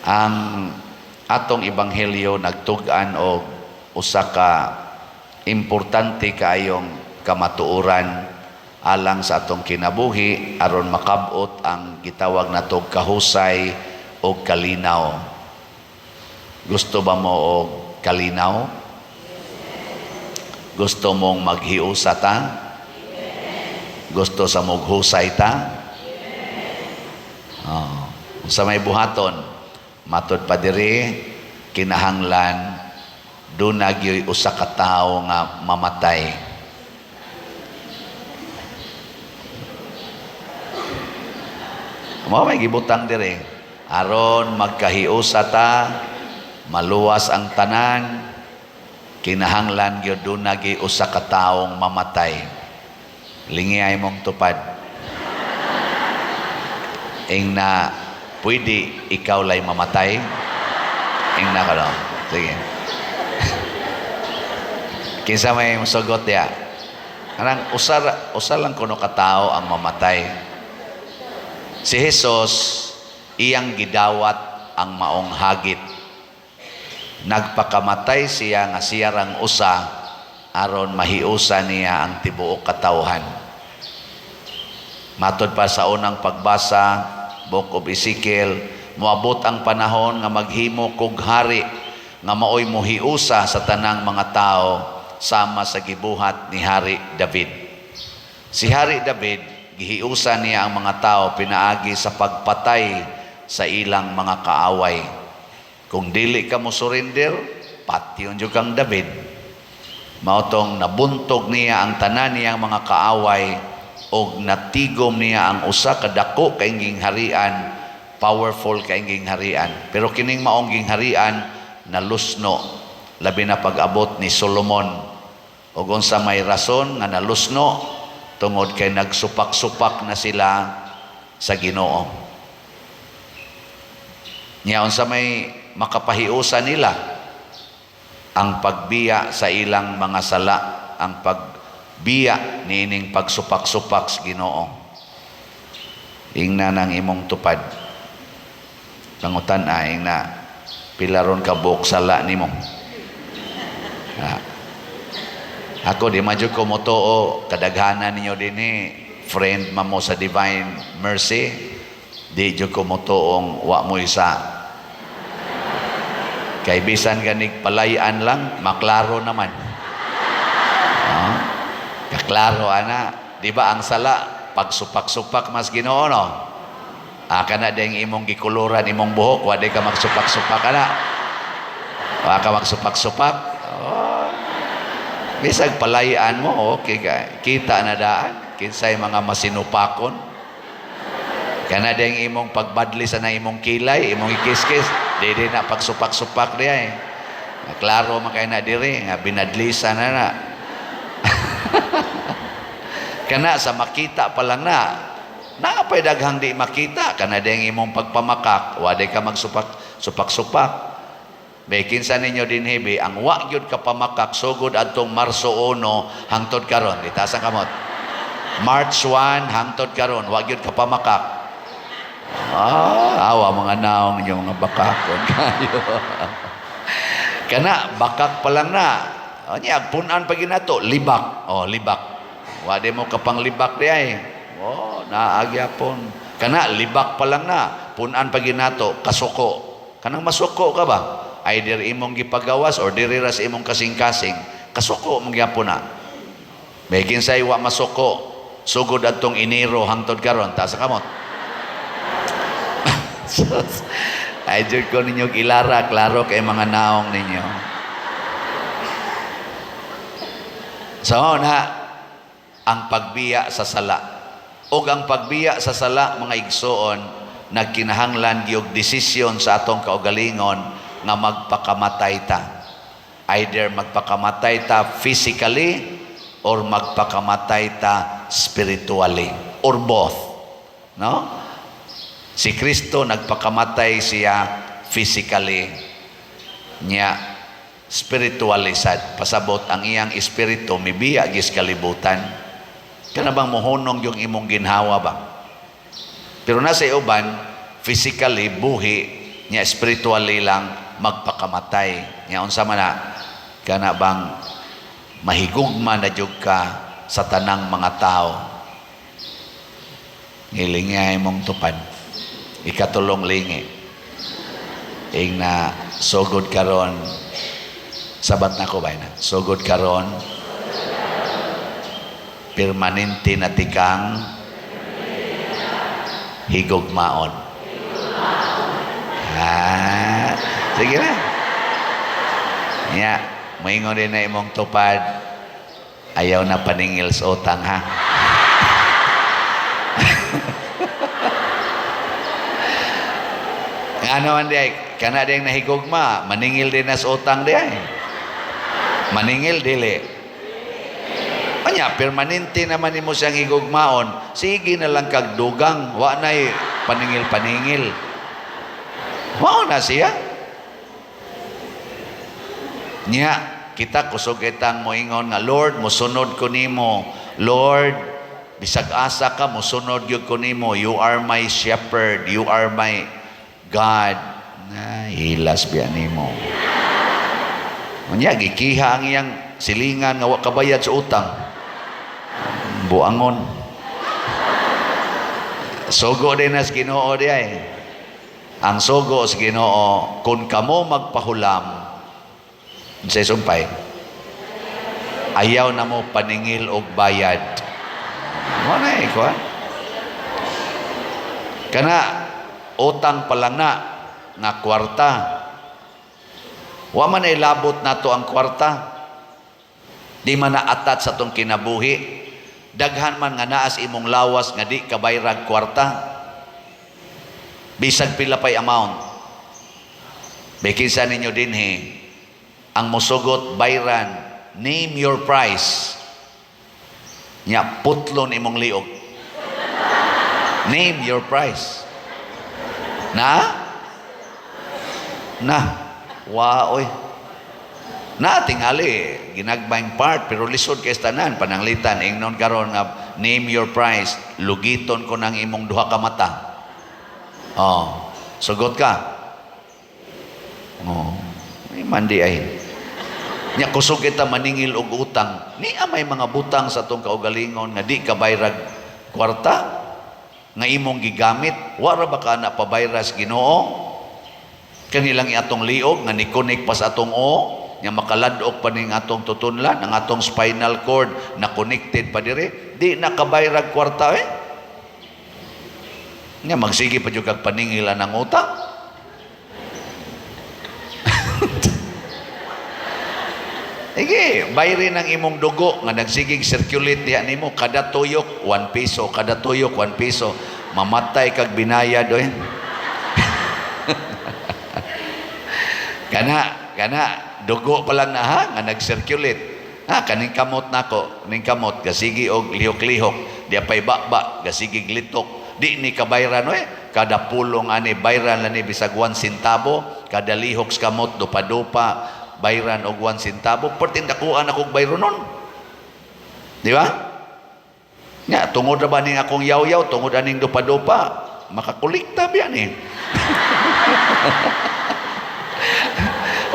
Ang atong ebanghelyo nagtug-an og usa ka importante kaayong kamatuoran alang sa atong kinabuhi aron makab-ot ang gitawag natog kahusay o kalinaw. Gusto ba mo og kalinaw? Gusto mong maghiusa ta? Gusto sa mong husay ta? Oh. Sa may buhaton, matod pa diri, kinahanglan duna gyoy usa ka tawo nga mamatay. Mao may gibutang diri aron magkahiusa ta, maluwas ang tanan, kinahanglan gyud duna gyud usa ka taong mamatay. Lingi ay mong tupad. Ing na pwede ikaw lay mamatay. Ing na ka no? Sige. Kinsa may musugot ya? Kanang usa usa lang kuno ka tawo ang mamatay. Si Jesus iyang gidawat ang maong hagit. Nagpakamatay siya nga siya rang usa aron mahiusa niya ang tibuok katawhan. Matod pa sa unang pagbasa, Book of Ezekiel, moabot ang panahon nga maghimo kog hari nga maoy mohiusa sa tanang mga tao sama sa gibuhat ni Hari David. Si Hari David, gihiusa niya ang mga tao pinaagi sa pagpatay sa ilang mga kaaway. Kung dili ka mo surrender, patyon jud kang David. Mao tong nabuntog niya ang tanan niyang mga kaaway og natigom niya ang usa ka dako kaayong gingharian, powerful kaayong gingharian. Pero kining maong gingharian nalusno, labi na pag-abot ni Solomon. Ug unsa may rason nga nalusno? Tungod kay nagsupak-supak na sila sa Ginoo. Nya unsa may makapahiusa nila? Ang pagbiya sa ilang mga sala, ang pagbiya niining pagsupak-supak sa Ginoo. Ingna nang imong tupad. Pangutan ay na pila ron ka buok sala nimo. Ah. Ako di man jud ko motuo kadaghanan ninyo dinhi friend man mo sa Divine Mercy, di jud ko motuong wa mo isa. Kay bisan ganig palayan lang, maklaro naman. No? Kaklaro ana, di ba ang sala pagsupak-supak mas Ginoo, no? Ah, kana ding imong gikuluran imong buhok, wa di ka magsupak-supak ana. Wa ka magsupak-supak. Oh. Bisag palayan mo, okay ka. Kita na daan kinsay mga masinupakon. Kana ding imong pagbadli sa na imong kilay, imong ikiskis, di di na pagsupak-supak diya eh. Klaro man kay na diri nga binadlisa na na. Kana sa makita pa lang na. Naa pay daghang di makita, kana ding imong pagpamakak, wa di ka magsupak supak-supak. May kinsa ninyo dinhi be ang wa gyud ka pamakak sugod adtong Marso 1 hangtod karon, itaas ang kamot. March 1 hangtod karon wa gyud ka pamakak. Ah, awa mga naong ninyo mga bakakon kayo. Kana bakak pa lang na. O niya, punan pa ginato, libak. Oh, libak. Wa di mo kapang libak di ay. Oh, naagyapon. Kana libak pa lang na. Punan pa ginato, kasuko. Kanang masuko ka ba? Either imong gipagawas or diri ra sa imong kasing-kasing, kasuko mong gyapon na. May kinsay wa masuko, sugod adtong Enero hangtod karon, taas sa kamot. Ay, jud ko ninyo ilara, klaro kay mga naong ninyo. So na, ang pagbiya sa sala. Og ang pagbiya sa sala, mga igsoon, nagkinahanglan gyud desisyon sa atong kaugalingon nga magpakamatay ta. Either magpakamatay ta physically or magpakamatay ta spiritually or both. No? Si Kristo nagpakamatay siya physically, nya spiritually sad, pasabot ang iyang espiritu mibiya gis kalibutan. Kana bang mohunong yung imong ginhawa ba? Pero nasa uban physically buhi Nya spiritually lang magpakamatay. Nya unsa man na kana bang mahigugma na jud ka sa tanang mga tao. Ngilingi imong tupad. Ikatulong lingi. Ing na sugod karon, sabat na ko ba na? Sugod karon, permanente na tikang higugmaon. Ah, sige na. Nya, moingon din na imong tupad, ayaw na paningil sa utang, ha? Ano man di ay, kana din nahigugma, maningil din na sa utang di ay. Maningil, dili. Anya, permanente naman nimo siyang higugmaon, sige na lang kag dugang, wa na'y paningil-paningil. Mao na siya. Nya, kita kusog kitang moingon nga, "Lord, mosunod ko nimo. Lord, bisag asa ka, mosunod gyud ko nimo. You are my shepherd, you are my God." Na, hilas biya nimo. Unya, gikiha ang iyang silingan nga wa kabayad sa utang. Buangon. Sugo din nas Ginoo di ay. Ang sugo sa Ginoo, kung kamo magpahulam, sa sumpay, ayaw na mo paningil og bayad. Mo na eh, kuha. Kana, utang pa lang na, nga kwarta. Wa man ay labot nato ang kwarta. Di man na atat sa atong kinabuhi. Daghan man nga naas imong lawas nga di kabayrag kwarta. Bisag pila pay amount. Bikinsa ninyo dinhi ang musugot bayran, name your price. Nya putlon imong liog. Name your price. Na? Na. Wa oy. Na tingali ginagmayng part pero lisod kay tanan pananglitan ingnon karon nga name your price, lugiton ko nang imong duha ka mata. Oh, sugot ka. Oh, ay mandi ay. Nya kusog kita maningil og utang. Niya may mga butang sa atong kaugalingon nga di ka bayrag kwarta nga imong gigamit, wara ba ka na pabayras Ginoo? Kanilang atong liog nga ni-connect pa sa atong o, nga makaladok pa ning atong tutunlan, ang atong spinal cord na connected pa dire, di na kabayrag kwarta eh. Nya magsige pa jud kag paningilan ng utang. Sige, bayrin ang imong dugo nga nagsigig circulate diha nimo kada tuyok 1 piso, kada tuyok 1 piso. Mamatay kag binayad oy. Kana kana dugo pa lang na ha nga nag-circulate. Ha kaning kamot nako, kaning kamot gasigi og lihok-lihok, di pay baba, gasigig litok. Di ni kabayran oy, kada pulong ani bayran lang ni bisag 1 centavo, kada lihok sa kamot dupa-dupa bayran og 1 centavo, perting dakuan akong bayronon. Di ba? Nya tungod ra ba ning akong yaw-yaw, tungod aning dupa-dupa, makakolekta biya ni.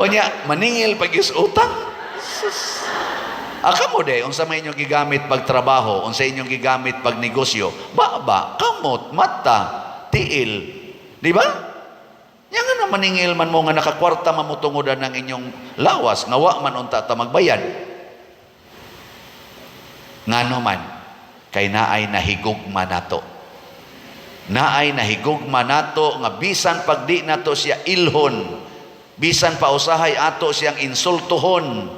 Unya maningil pag is utang. Sus. Aka mo de, unsa may inyong gigamit pagtrabaho, unsa inyong gigamit pag negosyo, baba, kamot, mata, tiil. Di ba? Nya nga na maningil man mo nga nakakwarta mamutungodan ng inyong lawas, nga wa man unta ta magbayad. Ngano man, kay naay nahigugma nato. Naay nahigugma nato nga bisan pag di nato siya ilhon, bisan pa usahay ato siyang insultuhon,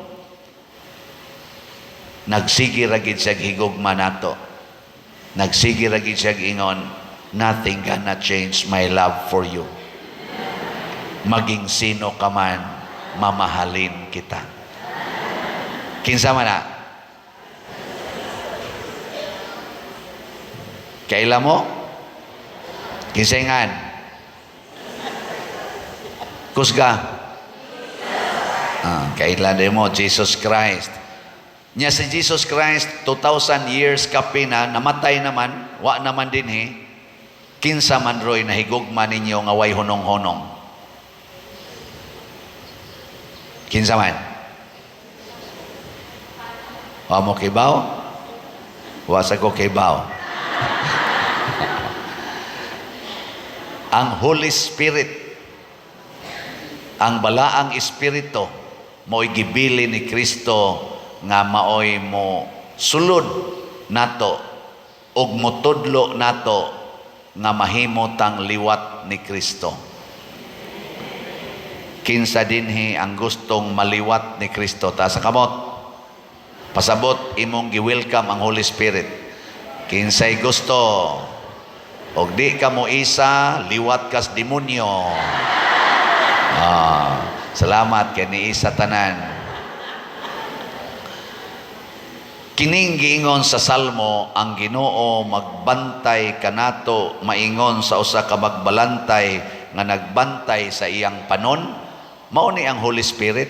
nagsige ra gid siya higugma nato. Nagsige ra gid siya ingon, "Nothing gonna change my love for you. Maging sino ka man, mamahalin kita." Kinsa man na? Kaila mo? Kinsaingan? Kusga? Ah, kaila din mo, Jesus Christ. Nya si Jesus Christ, 2,000 years kape na, namatay naman, wa naman din he. Kinsa man roy nahigugma ninyo nga way hunong-hunong? Kinsa man? Wa mo kibaw? Wa sa ko kibaw. Ang Holy Spirit, ang balaang espiritu, mao'y gibili ni Kristo nga maoy mo sulod nato ug motudlo nato nga mahimo tang liwat ni Kristo. Kinsa dinhi ang gustong maliwat ni Kristo? Taas sa kamot. Pasabot imong gi-welcome ang Holy Spirit. Kinsay gusto? Og di ka mo isa, liwat kas demonyo. Ah, salamat kay niisa tanan. Kining giingon sa Salmo, ang Ginoo magbantay kanato maingon sa usa ka magbalantay nga nagbantay sa iyang panon. Mao ni ang Holy Spirit,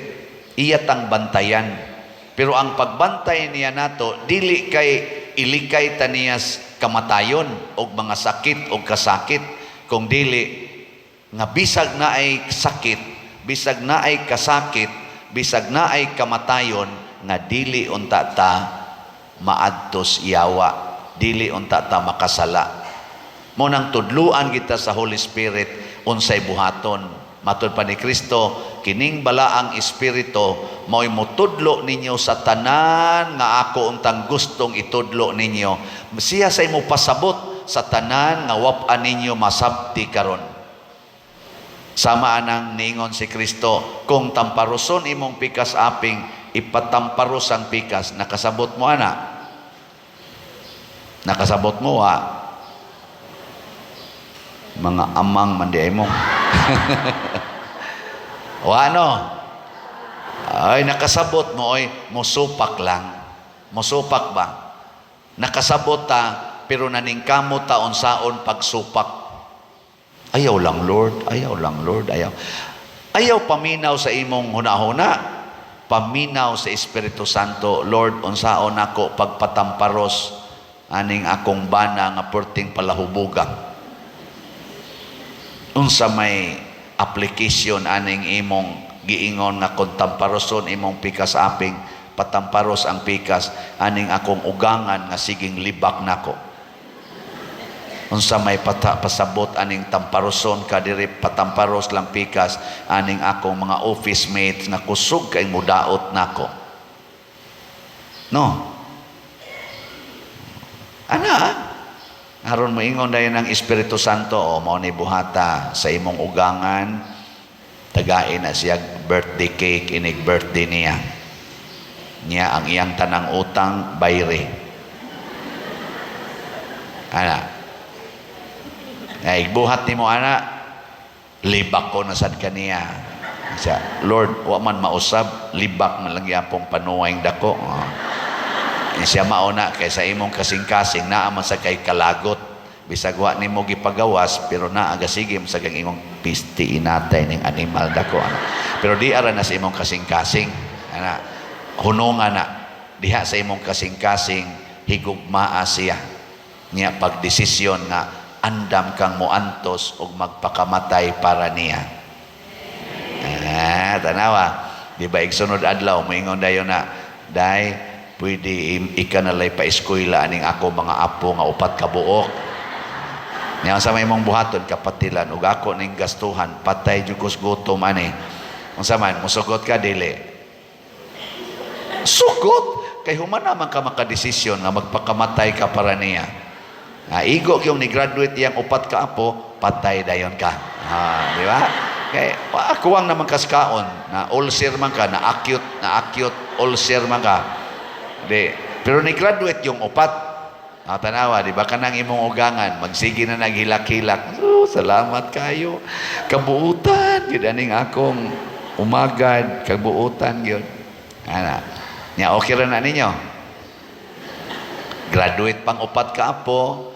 iya tang bantayan. Pero ang pagbantay niya nato dili kay ilikay ta niya kamatayon og mga sakit og kasakit, kung dili nga bisag na ay sakit, bisag na ay kasakit, bisag na ay kamatayon, nga dili unta ta maadtos yawa, dili unta ta makasala. Mo nang tudluan kita sa Holy Spirit unsay buhaton. Matud pa ni Kristo, kining balaang espiritu mao'y motudlo ninyo sa tanan nga ako untang gustong itudlo ninyo. Siya say mo pasabot sa tanan nga wap-an ninyo masabti karon. Sama anang niingon si Kristo, kung tamparuson imong pikas aping, ipatamparos ang pikas. Nakasabot mo ana? Nakasabot mo ha? Mga amang man di ay mo. O ano? Ay, nakasabot mo, oy, musupak lang. Musupak ba? Nakasabot ta, pero naningkamot ta unsaon pagsupak. Ayaw lang, Lord. Ayaw lang, Lord. Ayaw. Ayaw paminaw sa imong hunahuna. Paminaw sa Espiritu Santo. Lord, unsaon ako pagpatamparos aning akong bana nga perting palahubuga. Unsa may application aning imong giingon nga kung tamparoson imong pikas aping, patamparos ang pikas aning akong ugangan nga siging libak nako. Unsa may pasabot aning tamparoson ka diri, patamparos lang pikas aning akong mga office mates nga kusog kay mudaot nako. No. Ana, aron moingon dayon ang Espiritu Santo, o mao ni buhata sa imong ugangan, tagain na siya birthday cake inig birthday niya. Niya ang iyang tanang utang bayre. Ana. Ay, buhat nimo ana, libak ko na sad kaniya. Siya, Lord, wa man mausab, libak man lang yapong panuway dako. Oh. Siya mauna kay sa imong kasing-kasing naa man sa kay kalagot. Bisag wa nimo gipagawas pero naa gasige sa kang imong pisti inatay ning animal dako ana. Pero di ara na sa imong kasing-kasing ana, hunungan na diha sa imong kasing-kasing, higugmaa siya niya pagdesisyon nga andam kang moantos og magpakamatay para niya. Ah, tanawa, di ba igsunod adlaw moingon dayon na, "Day, pwede ika na lay pa-eskwela aning ako mga apo nga upat ka buok." Nya sa may mong buhaton kapatilan ug ako ning gastuhan, patay jud kos gutom ani. Unsa man, musugot ka dili? Sugot kay human naman ka makadesisyon nga magpakamatay ka para niya. Ah, igo yung ni graduate iyang upat ka apo, patay dayon ka. Ah, di ba? Kay kuwang naman kaskaon na ulcer man ka, na acute ulcer man ka. Di. Pero ni graduate yung upat. Ah, tanawa, di ba kanang imong ugangan, magsige na naghilak-hilak. Oh, salamat kayo. Kabuutan gyud aning akong umagad, kabuutan gyud. Ana. Nya okay ra na ninyo. Graduate pang upat ka apo,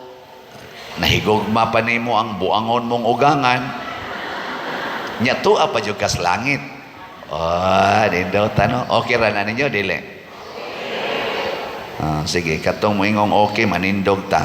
nahigugma pa nimo ang buangon mong ugangan. Nya tuwa pa jud kas langit. Oh, nindot ano? Okay ra na ninyo dili? Ah, sige, katong moingong okay, manindog ta.